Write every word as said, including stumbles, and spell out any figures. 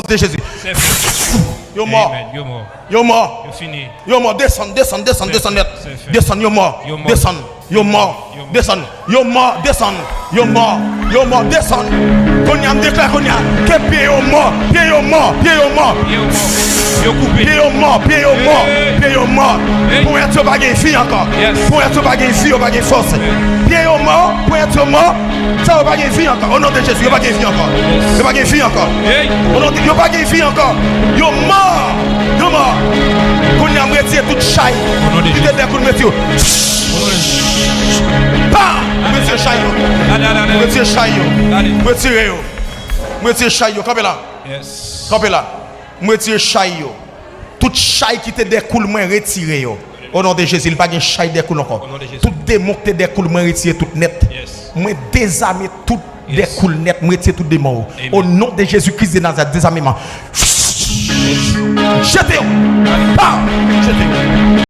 de Jezi. Yo mò. Yo mò. Yo mò. Desann, desann, desann, desann nèt. Desann, yo mò. Desann, yo mò. Desann, yo mò. Desann, yo mò. Desann. Kounye a, m deklare kounye a ke pye yo mò. Pye yo mò. Pye yo mò. Pye yo mò. Pye yo mò. Pye yo mò. Ponyèt yo pa gen vi ankò. Ponyèt yo pa gen vi, yo pa gen fòs. Pye yo mò. Ponyèt yo mò. Sa yo pa gen vi ankò. O non de Jezi, yo pa gen vi ankò. Yo pa gen vi ankò. O non de, yo pa gen vi ankò. Yo mò. Yo mò. Kounye a, m retire tout chay ki te dèkoule, m retire yo. Pa! M retire chay yo. M retire chay yo. M retire yo. M retire chay yo. Kanpe la. Kanpe la. M retire chay yo. Tout chay ki te dèkoule, mwen retire yo. O non de Jezi, li pa gen chay dèkoule ankò. Tout demon ki te dèkoule, mwen retire tout nèt. Mwen dezame tout dèkoule nèt, mwen retire tout demon yo. O non de Jezi Kris de Nazarèt, dezameman. Jete yo. Pa! Jete yo.